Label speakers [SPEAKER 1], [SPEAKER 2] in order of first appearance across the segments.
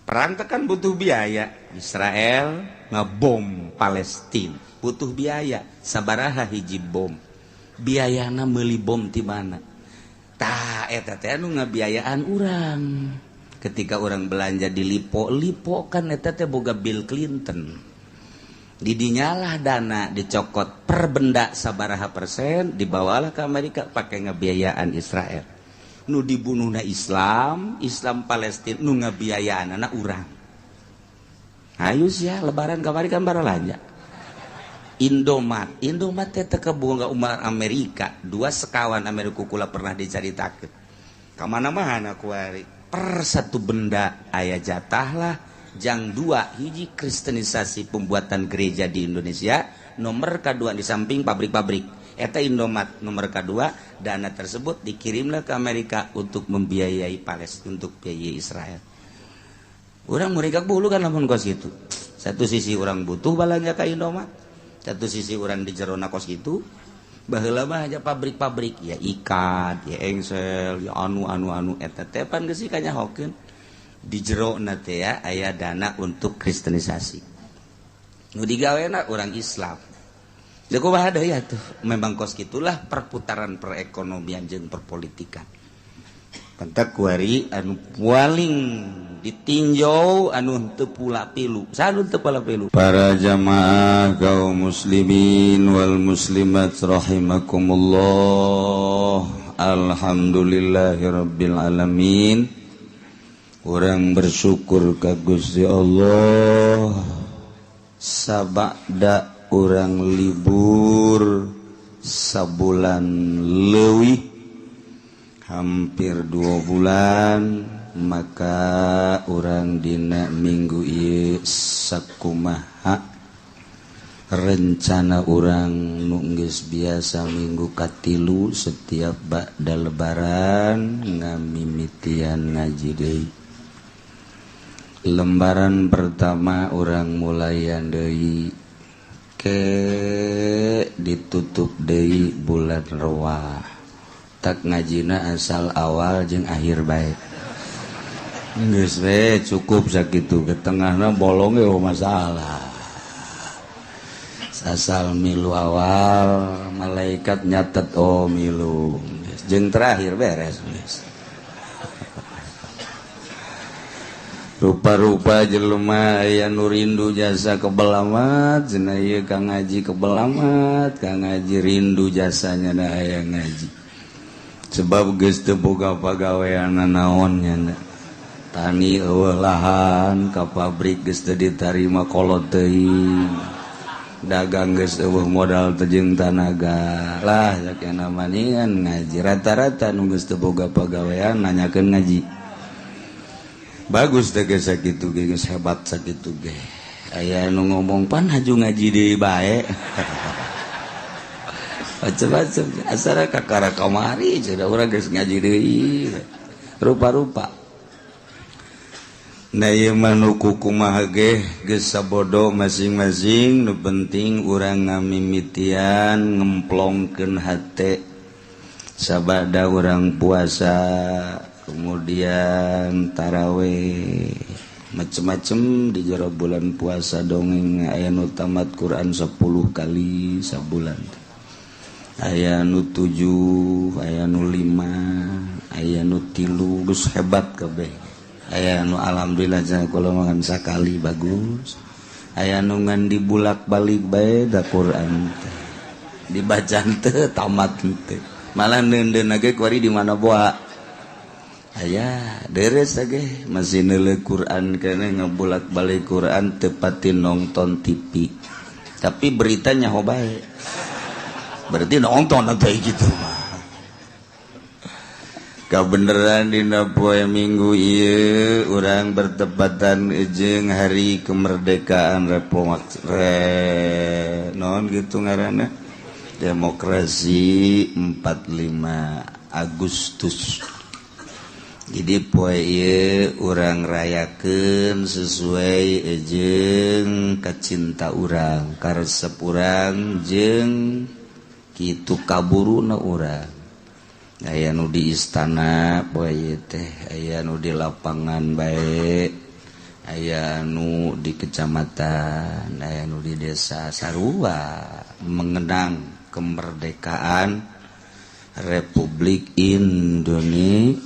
[SPEAKER 1] Perang teh kan butuh biaya. Israel ngebom Palestina butuh biaya. Sabaraha hiji bom? Biayana meuli bom ti mana? Tah, eta teh anu ngabiayaan urang. Ketika orang belanja di Lippo, Lippo kan eta teh boga Bill Clinton. Didinyalah dana dicokot per benda sabaraha persen, dibawalah ke Amerika, pakai ngebiayaan Israel. Nu dibunuhna Islam, Islam Palestina, nu ngabiayaan anak urang. Ayo ya, Lebaran kamari kan baralanja Indomaret. Indomaret teh teu kaboga Umar Amerika, dua sekawan Amerika kula pernah dicaritakeun. Ka mana-mana kuari per satu benda aya jatah lah jang dua hiji kristenisasi pembuatan gereja di Indonesia, nomor kedua di samping pabrik-pabrik eta Indomaret nomor kedua. Dana tersebut dikirimlah ke Amerika untuk membiayai Palestina, untuk biayai Israel. Orang mereka bulu kan, lamun kos itu satu sisi orang butuh balanja ke Indomaret, satu sisi orang di jerona kos gitu. Baheula mah aja pabrik-pabrik ya, ikat ya, engsel ya, anu anu anu eta teh pan geus kanyahokeun di jero teh ya aya dana untuk kristenisasi nu digawena orang Islam. Deui kumaha deui atuh, memang kos gitulah perputaran perekonomian jeung perpolitikan. Pantak kuari anu paling ditinjau anu teu pula pilu, sanu teu pula pilu.
[SPEAKER 2] Para jamaah kaum muslimin wal muslimat rahimakumullah. Alhamdulillahirabbil alamin. Urang bersyukur ka Gusti Allah, sabada urang libur sabulan leuwih, hampir 2 bulan, maka urang dina minggu ieu sakumaha rencana urang nu geus biasa minggu katilu setiap ba'da Lebaran ngamimitian ngaji deui. Lembaran pertama urang mulayan deui ke ditutup deui bulan Rewah. Tak ngajina asal awal jeung akhir bae. Geus we cukup sakitu, ke tengahna bolong ge masalah. Asal milu awal, malaikat nyatet, oh milu. Jeung terakhir beres geus. Rupa-rupa jelema aya nu rindu jasa kebel amat, cenah ieu kang ngaji kebel amat, kang ngaji rindu jasanya da aya ngaji. Sebab geus teu boga pagawean naon nya, tani eueuh lahan, ka pabrik geus teu ditarima, kolot teuing, dagang geus eueuh modal teh jeung tanaga lah. Sakena maningan ngaji. Rata-rata nu geus teu boga pagawean nanyakeun ngaji. Bagus teh geus sakitu ge, geus hebat sakitu ge. Aya nu ngomong, "Pan haju ngaji deui bae." Macem-macem, asal kakara kamari cenah urang geus ngaji deui. Rupa-rupa. Nah, ieu mah nu kumaha ge geus sabodo masing-masing. Nu penting urang ngamimitian ngemplongkeun hate sabada urang puasa, kemudian taraweh macem-macem di jero bulan puasa. Dongeng aya nu tamat Quran 10 kali sabulan, aya nu 7, aya nu 5, aya nu 3, geus hebat kabeh. Aya nu alhamdulillah cenah kula mah sakali bagus, aya nu ngan dibulak-balik bae da Quran teh dibaca teu tamat teu, malah neundeun ge kuari di mana boa aya deres ge masih neuleuh Quran keneh, ngebulak-balik Quran, teu pati nonton TV tapi beritanya ho bae, berarti nonton atau gitu mah. Kabeneran dina poe Minggu ieu urang bertepatan jeung hari kemerdekaan Republik re, non gitu ngaranna demokrasi 45 Agustus. Jadi poe ieu urang rayakeun sesuai jeung kacinta urang, karesep urang, jeung kitu kaburuna urang. Aya nu di istana poe teh, aya nu di lapangan bae, Aya nu di kecamatan, aya nu di desa sarua mengenang kemerdekaan Republik Indonesia,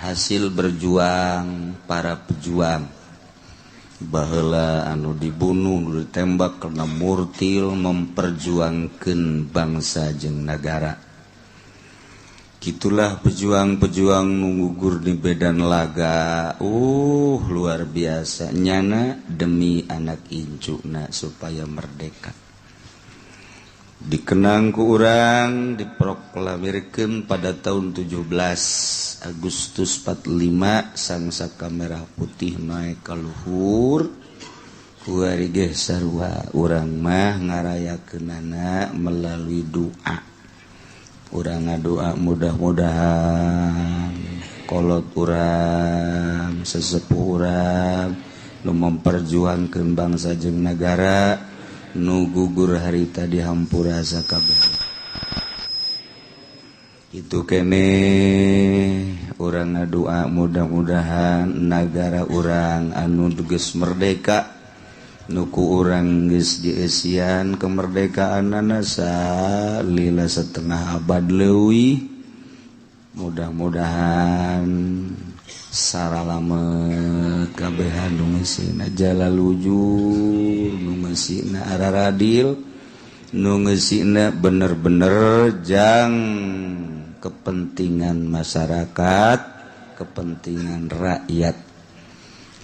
[SPEAKER 2] hasil berjuang para pejuang. Baheula anu dibunuh, nu ditembak karena murtil memperjuangkeun bangsa jeung nagara. Gitulah pejuang-pejuang gugur di medan laga. Luar biasa nyana demi anak incuna supaya merdeka. Dikenang ku urang diproklamirkeun pada tahun 17 Agustus 45 sang saka merah putih naik ka luhur. Kuari ge sarua urang mah ngarayakeunana melalui doa. Urang ngadoa mudah-mudahan kolot urang, sesepuh urang nu memperjuangkeun bangsa jeung nagara nu gugur harita dihampura sakabeh. Itu kene urang ngadoa mudah-mudahan nagara urang anu geus merdeka, nu ku urang geus dieusian kemerdekaanana salila setengah abad leuwih, mudah-mudahan saralamet kabehan nu ngeusina jalalujur, nu ngeusina araradil, nu ngeusina bener-bener jang kepentingan masyarakat, kepentingan rakyat.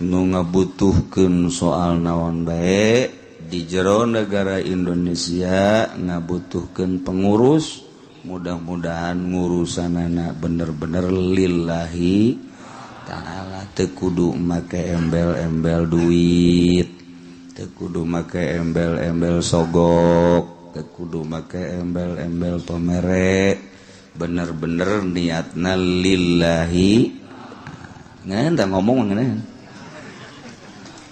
[SPEAKER 2] Nu ngabutuhkeun soal naon bae di jero negara Indonesia ngabutuhkeun pengurus, mudah-mudahan ngurusanana bener-bener lillahi ta'ala, teu kudu make embel-embel duit, teu kudu make embel-embel sogok, teu kudu make embel-embel pamere, bener-bener niatna lillahi. Ngeun tah ngomong ngeun.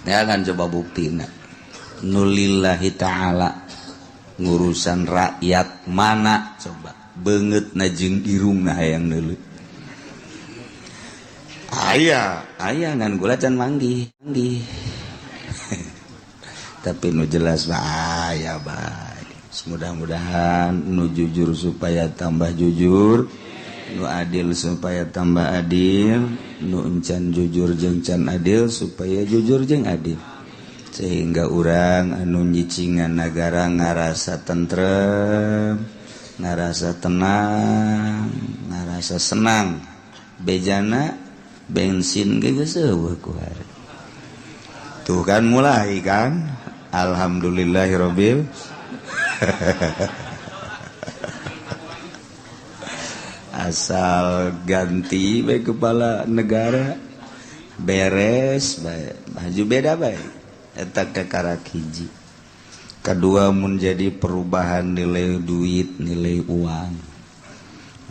[SPEAKER 2] Jangan coba bukti nu lillahi ta'ala ngurusan rakyat mana coba beungeut na jeung irungna hayang neuleuh. Aya aya ngan gula can manggih manggih. Tapi nu jelas mah aya bae. Mudah-mudahan nu jujur supaya tambah jujur, nu adil supaya tambah adil, nu encan jujur jeung can adil supaya jujur jeung adil, sehingga urang anu nyicingan nagara ngarasa tentrem, ngarasa tenang, ngarasa senang. Bejana bensin ge geus eueuh ku hari. Tuh kan mulai kan, alhamdulillahirabbil. Asal ganti bae kepala negara beres bae, baju beda bae eta kakarak hiji. Kedua mun jadi perubahan nilai duit, nilai uang.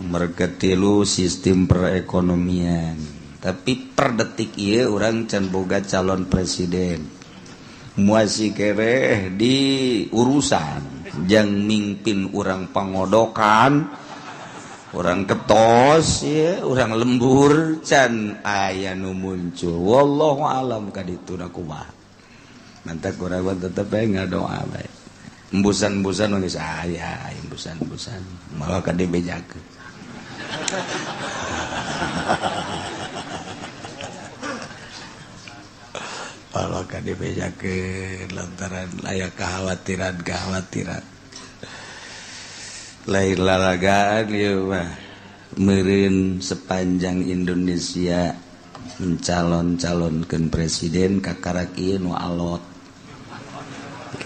[SPEAKER 2] Nomor ketilu sistem perekonomian. Tapi per detik ieu urang can boga calon presiden. Muasi kereh di urusan jang mingpin urang pangodokan, orang ketos ya, orang lembur can aya nu muncul. Wallahu alam kadituna kumaha. Mantak urang tetep bae ngadoa bae. Embusan-embusan geus aya, embusan-embusan malah ka dibejakeun. Malah ka dibejakeun lantaran aya kekhawatiran-kekhawatiran. Lain lalagaan ieu mah meureun sepanjang Indonesia mencalon-calonkeun presiden kakarak ieu nu alot.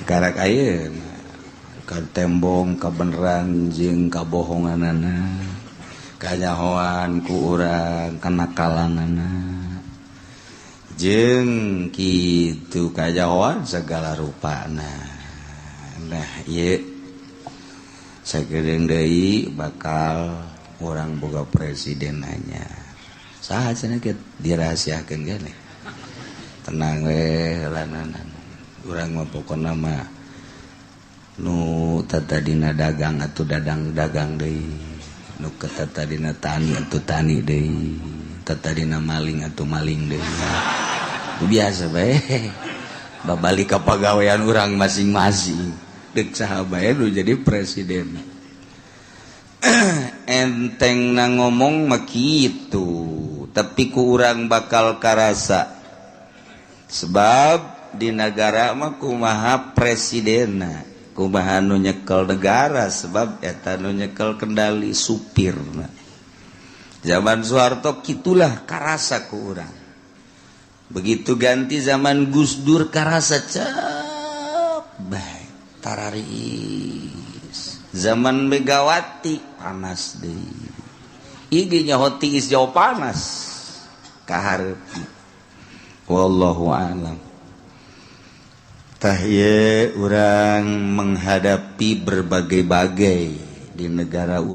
[SPEAKER 2] Kakarak ayeuna ka tembong kabeneran jeung kabohonganana, kanyahoan ku urang kenakalanana, jeung kitu kanyahoan segala rupana. Nah ieu sagedeung deui bakal urang boga presiden anyar. Saha cenah kieu dirahasiakeun keneh. Tenang we heulanan. Urang mah pokona mah nu tatadina dagang atuh dadang dagang deui, nu tatadina tani atuh tani deui, tatadina maling atuh maling deui. Biasa bae, babalik ka pagawean urang masing-masing. Dek saha bae nu jadi presiden, enteng na ngomong mah kitu, tapi ku urang bakal karasa, sebab di negara mah kumaha presidenna, kumaha nu nyekel negara, sebab eta nu nyekel kendali supirna. Zaman Soeharto kitulah karasa ku urang. Begitu ganti zaman Gus Dur, karasa cep baik tararis. Zaman Megawati panas deui, igi nyaho tiis jauh panas kaharep. Wallahu a'lam. Tah, urang menghadapi berbagai-bagai di negara.